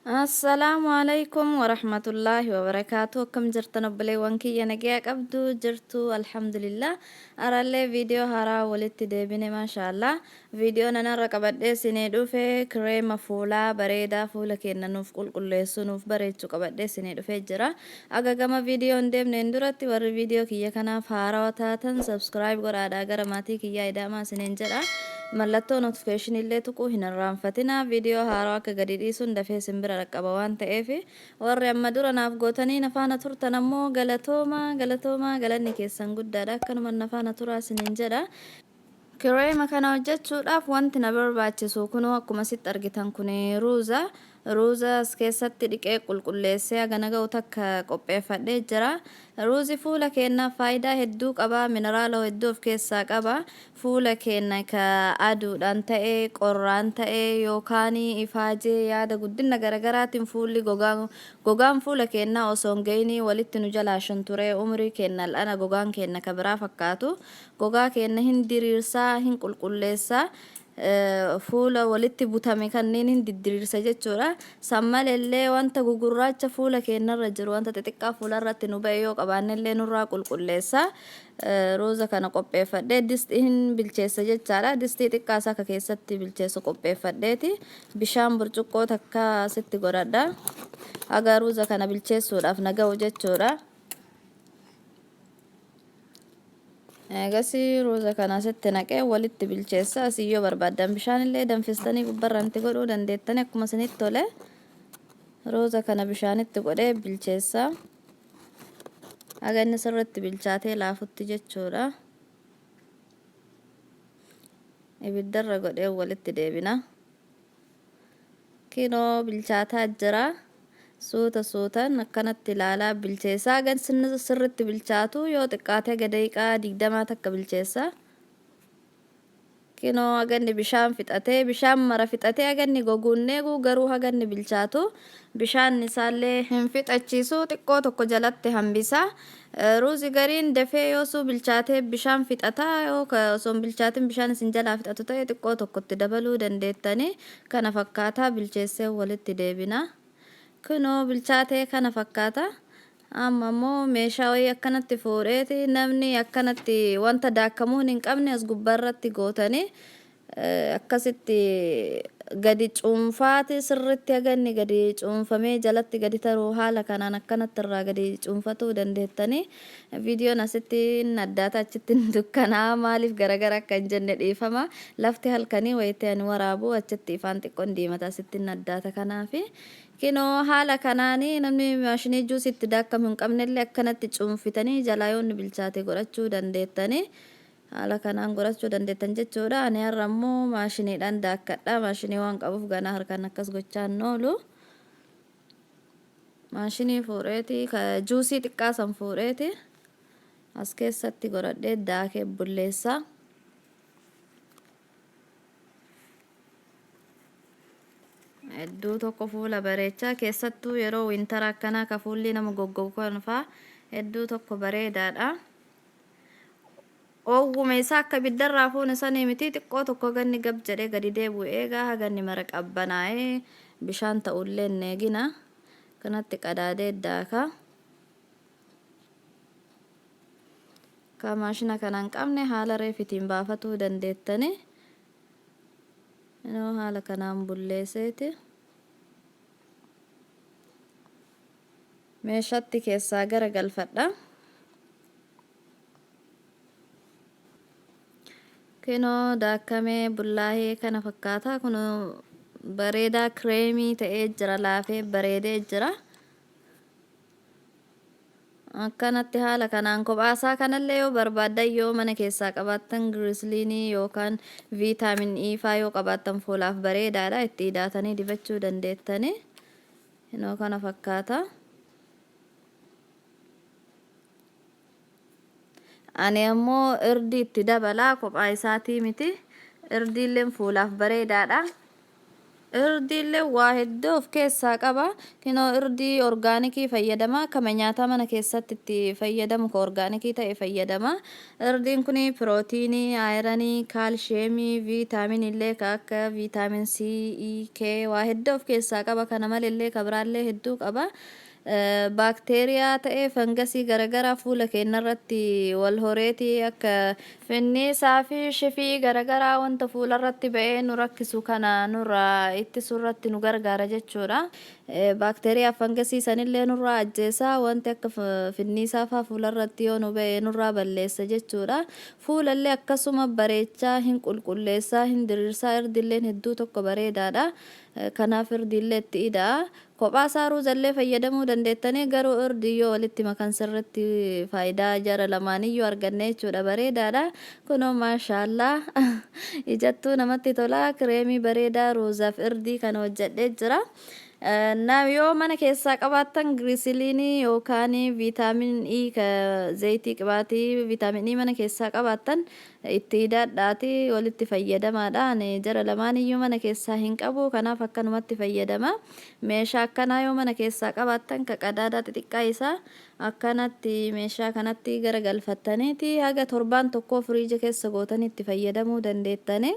Assalaamu alaikum warahmatullaahi wabarakaatu. Akkam jirtan obboleewwan kiyya? Nagaya qabdu jirtu? Alhamdulillah, arallee viidiyoo haaraa walitti deebine. Maashaallah, viidiyoo nanarra qabadhee isinii dhufe kireema fuulaa bareedaa fuula keenya nuuf qulqulleessu, nuuf bareechu qabadhee isinii dhufee jira. Aga gama viidiyoo hin deemneen duratti, warri viidiyoo kiyya kanaaf haarawa taatan subscribe godhaadhaa gara maatii kiyyaa ida'amaa isiniin jedha. Mallattoo notification illee tuquu hin irraanfatinaa. Viidiyoo haarawaa akka gadi dhiisuun dafee isin bira dhaqqaba waan ta'eef. Warri amma dura naaf gootanii na faana turtan ammoo galatooma, galatooma, galanni keessan guddaadha. Akkanuma na faana turaa isiniin jedha. Kireema kana hojjechuudhaaf wanti na barbaachisu kunoo akkuma asitti argitan kun ruuza. Ruuza as keessatti dhiqee qulqulleessee hagana ga'u takka qopheeffadhee jira. Ruuzi fuula keenyaaf faayidaa hedduu qaba. Mineraala hedduu of keessaa qaba. Fuula keenya ka aduudhaan ta'e, qorraan ta'e, yookaan ifaajee yaada guddina garaagaraatiin fuulli gogaan fuula keenyaa osoo hin gahinii walitti nu jalaa shunturee umrii keenya al'ana gogaan keenya ka biraa fakkaatu. Gogaa keenya hin diriirsaa, hin qulqulleessaa. Fuula walitti butame kanneen hin diddiriirsa jechuudha. San maleellee wanta gugurraacha fuula keenyarra jiru, wanta xixiqqaa fuularratti nu ba'e yoo qabaannellee nurraa qulqulleessa. Ruuza kana qopheeffadhee distii hin bilcheessa jechaadha. Distii xiqqaa isaa akka keessatti bilcheessu qopheeffadheeti. Bishaan burcuqqoo takka asitti godhadha. Haga ruuza kana bilcheessuudhaaf na ga'u jechuudha. Eegasii ruuza kana asitti naqee walitti bilcheessa. Asii yoo barbaaddan bishaan illee danfistanii gubbarraan itti godhuu dandeettanii, akkuma isinitti tole. Ruuza kana bishaanitti godhee bilcheessa. Haga inni sirriitti bilchaatee laafutti jechuudha. Ibiddarra godhee walitti deebina. Kinoo bilchaataa jira. Suuta suutaan akkanatti ilaalaa bilcheessaa. Haga sirriitti bilchaatu yoo xiqqaate haga daqiiqaa 20 takka bilcheessa. Kinoo haganni bishaan fixatee, bishaan mara fixatee haganni goguun eegu, garuu haganni bilchaatu bishaan isaallee hin fixachiisu, xiqqoo tokko jalatti hambisa. Ruuzi gariin dafee yoosuu bilchaatee bishaan fixata. Yoo osoo hin bilchaatin bishaan isin jalaa fixatu ta'e, xiqqoo tokkotti dabaluu dandeettanii. Kana fakkaataa bilcheessee walitti deebina. Kunoo bilchaatee kana fakkaata. Amma immoo meeshaa wayii akkanatti fuudheeti, namni akkanatti wanta daakkamuu hin qabne as gubbaarratti gootanii akkasitti gadi cuunfaati, sirritti haga inni gadi cuunfamee jalatti gadi taru haala kanaan akkanatti irraa gadi cuunfatuu dandeettanii. Viidiyoon asitti hin addaata, achitti hin dukkanaa. Maaliif garagara akka hin jenne dhiifama. Lafti halkanii wayitee ani waraabu achitti ifaan xiqqoon diimata, asitti hin addaata. Kanaafi kinoo haala kanaanii namni maashinii juusii itti daakkamu hin qabnellee akkanatti cuunfitanii jalaa yoo inni bilchaate godhachuu dandeettanii. Haala kanaan godhachuu dandeettan jechuudha. Ani har'a immoo maashiniidhaan daakkadha. Maashinii waan qabuuf ganaa harkaan akkas gochaa hin oolu. Maashinii fuudheeti, juusii xiqqaa san fuudheeti as keessatti godhadhee daakee bulleessa. Hedduu tokko fuula bareechaa, keessattuu yeroo wintara akkanaa ka fuulli nama goggogu kan faa hedduu tokko bareedaadha. Oowwuma isaa akka ibiddarraa fuune sanii miti, xiqqoo tokko haganni gab jedhee gadi deebi'u eegaa, haganni mara qabbanaa'ee bishaan ta'ullee hin eegina. Kanatti qadaadee daaka. Ka maashina kana hin qabne haala reefitiin baafatuu dandeettani. Inoo haala kanaan bulleeseeti. Meeshatti keessaa gara galfadha. Kinoo daakkamee bullaahee kana fakkaata. Kun bareedaa kireemii ta'ee jira, laafee bareedee jira. Akkanatti haala kanaan kophaasaa kanallee yoo barbaaddan, yoo mana keessaa qabaattan giriisliinii yookaan viitaamin E faa yoo qabaattan fuulaaf bareedaadha, itti idaatanii dibachuu dandeettanii. Inoo kana fakkaata. Ani ammoo irdii itti dabalaa, kophaa isaatii miti. Irdiilleen fuulaaf bareedaadha. Irdiillee waa hedduu of keessaa qaba. Kinoo irdii orgaanikii fayyadama. Kama nyaataa mana keessatti itti fayyadamu ka orgaanikii ta'e fayyadama. Irdiin kun pirootiinii, ayiranii, kaalshiyeemii, viitaaminii illee ka akka viitaamin C, E, K waa hedduu of keessaa qaba. Kana malillee ka biraallee hedduu qaba. Baakteeriyaa ta'ee fangasii garagaraa fuula keenyarratti wal horeetii akka finniisaa fi shifii garagaraa wanta fuularratti ba'ee nu rakkisu kana nurraa ittisuu irratti nu gargaara jechuudha. Baakteeriyaa fangasii sanillee nurraa ajjeesaa, wanti akka finniisaa faa fuularratti yoo nu ba'e nurraa balleessa jechuudha. Fuulallee akkasuma bareechaa, hin qulqulleessaa, hin diriirsaa. Irdilleen hedduu tokko bareedaadha. Kanaaf irdiillee itti ida'a. Kophaa isaa ruuzallee fayyadamuu dandeettanii, garuu irdii yoo walitti makan sirritti faayidaa jara lamaaniyyuu arganne jechuudha, bareedaadha. Kunoo maashaallaa, ijattuu namatti tola. Kireemii bareedaa ruuzaaf irdii kana hojjedhee jira. Na yoo mana keessaa qabaattan giriisiliinii yookaan viitaamin E, zayitii qibaatii viitaamin E mana keessaa qabaattan itti hidhaadhaati walitti fayyadamaadha. Ani jara lamaaniyyuu mana keessaa hin qabu, kanaaf akkanumatti fayyadama. Meeshaa akkanaa yoo mana keessaa qabaattan, ka qadaadaa xixiqqaa isaa akkanatti meeshaa kanatti gara galfattaniiti haga torbaan tokkoo firiija keessa gootanii itti fayyadamuu dandeettani.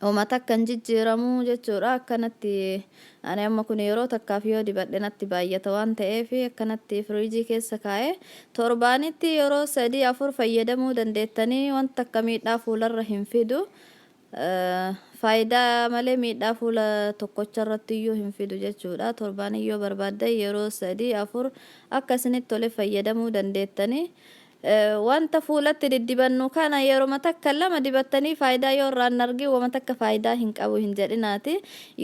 Homa takka hin jijjiiramu jechuudha. Akkanatti ani amma kun yeroo takkaaf yoo dibadhe natti baay'ata waan ta'eef, akkanatti firiijii keessa kaa'ee torbaanitti yeroo 3, 4 fayyadamuu dandeettanii. Wanta akka miidhaa fuularra hin fidu. Faayidaa malee miidhaa fuula tokkocha irratti iyyuu hin fidu jechuudha. Torbaan yoo barbaaddan yeroo 3, 4 akka isinitti tole fayyadamuu dandeettanii. Wanta fuulatti diddibannu kana yeroma takka lama dibattanii faayidaa yoo irraa hin argin, wama takka faayidaa hin qabu hin jedhinaati.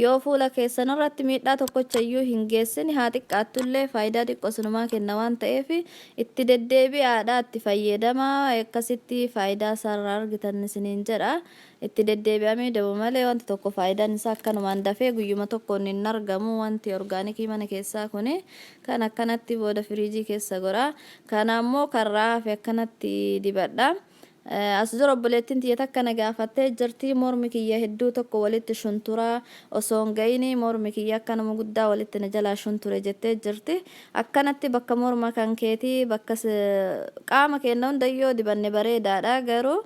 Yoo fuula keessan irratti miidhaa tokkocha iyyuu hin geessin, haa xiqqaattullee faayidaa xiqqoo sinumaa kenna waan ta'eef, itti deddeebi'aadha itti fayyadamaa. Akkasitti faayidaa isaa irraa argitan isiniin jedha. Itti deddeebi'amee dabu malee wanti tokko faayidaan isaa akkanumaan dafee guyyuma tokkoon hin argamu. Wanti orgaanikii mana keessaa kuni kan akkanatti booda firiijii keessa godha. Kana ammoo karraa hafe akkanatti dibadha. As dura obboleettiin tiyya takka na gaafattee jirti. Mormi kiyya hedduu tokko walitti shunturaa osoo hin ga'ini mormi kiyya akkanuma guddaa walitti na jalaa shunture jettee jirti. Akkanatti bakka morma kan keetii, bakka qaama keenya hundayyoo dibanne bareedaadha, garuu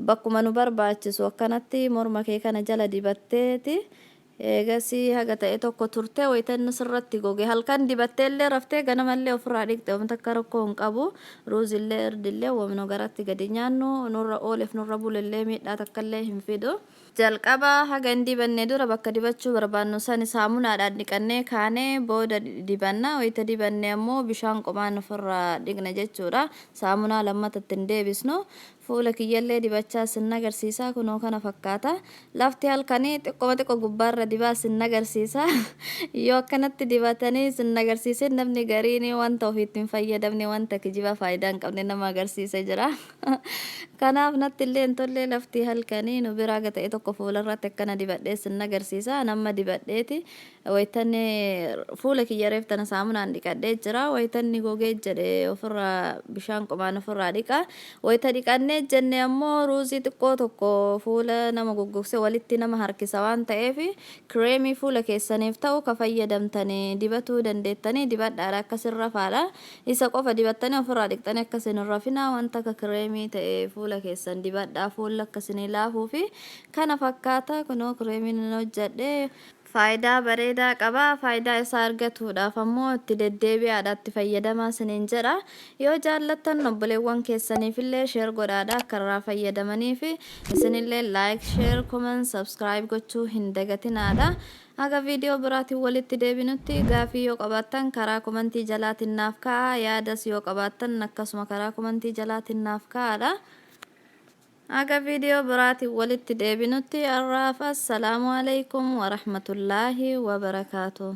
bakkuma nu barbaachisu akkanatti morma kee kana jala dibatteeti eegasii haga ta'e tokko turtee, wayita inni sirratti goge, halkan dibattee illee raftee ganamallee ofirraa dhiqxe, wanta akka rakkoo hin qabu. Ruuzillee irdillee wamnu garatti gadi nyaannu nurra ooleef nurra bulellee miidhaa takkallee hin fidu. Jalqaba haga hin dibanne dura bakka dibachuu barbaannu sani saamunaadhaan dhiqannee kaanee booda dibanna. Wayita dibanne ammoo bishaan qomaan ofirraa dhiqna jechuudha. Saamunaa lammata ittiin deebisnu. Fuula kiyyallee dibachaa sin agarsiisa. Kunoo kana fakkaata. Lafti halkanii xiqqoma xiqqo gubbaarra dibaa sin agarsiisa. Yoo akkanatti dibatanii sin agarsiisin, namni gariin wanta ofiitti hin fayyadamne, wanta kijiba faayidaa hin qabne nama agarsiisa jira. Kanaaf natti illee hin tollee. Lafti halkanii nu biraa haga ta'e tokko fuularratti akkana dibadhee sin agarsiisa. Nama dibadheeti wayitanni fuula kiyya reeftana saamunaan dhiqadhee jira. Wayitanni gogee jedhe ofirraa bishaan qomaan ofirraa dhiqa. Wayita dhiqannee jenne ammoo ruuzii xiqqoo tokko fuula nama goggogse walitti nama harkisa waan ta'eef, kireemii fuula keessaniif ta'u ka fayyadamtanii dibatuu dandeettanii dibadhaadha. Akkasin rafaadha. Isa qofa dibattanii ofirraa dhiqxanii akkasin hin rafinaa. Wanta akka kireemii ta'e fuula keessan dibadhaa, fuulli akkasinii laafuu fi kana fakkaata. Kunoo kireemiin hin hojjedhe faayidaa bareedaa qaba. Faayidaa isaa argatuudhaaf ammoo itti deddeebi'aadha itti fayyadamaa isiniin jedha. Yoo jaallattan obboleewwan keessaniifillee share godhaadha akka irraa fayyadamaniif. Isinillee like, share, comment, subscribe gochuu hin dagatinaadha. Haga viidiyoo biraatiin walitti deebinutti, gaafii yoo qabaattan karaa komantii jalaatiin naaf kaa'aa. Yaadas yoo qabaattan akkasuma karaa komantii jalaatiin naaf kaa'aadha. Haga viidiyoo biraatiin walitti deebinutti har'aaf assalaamu alaikum warahmatullaahi wabarakaatu.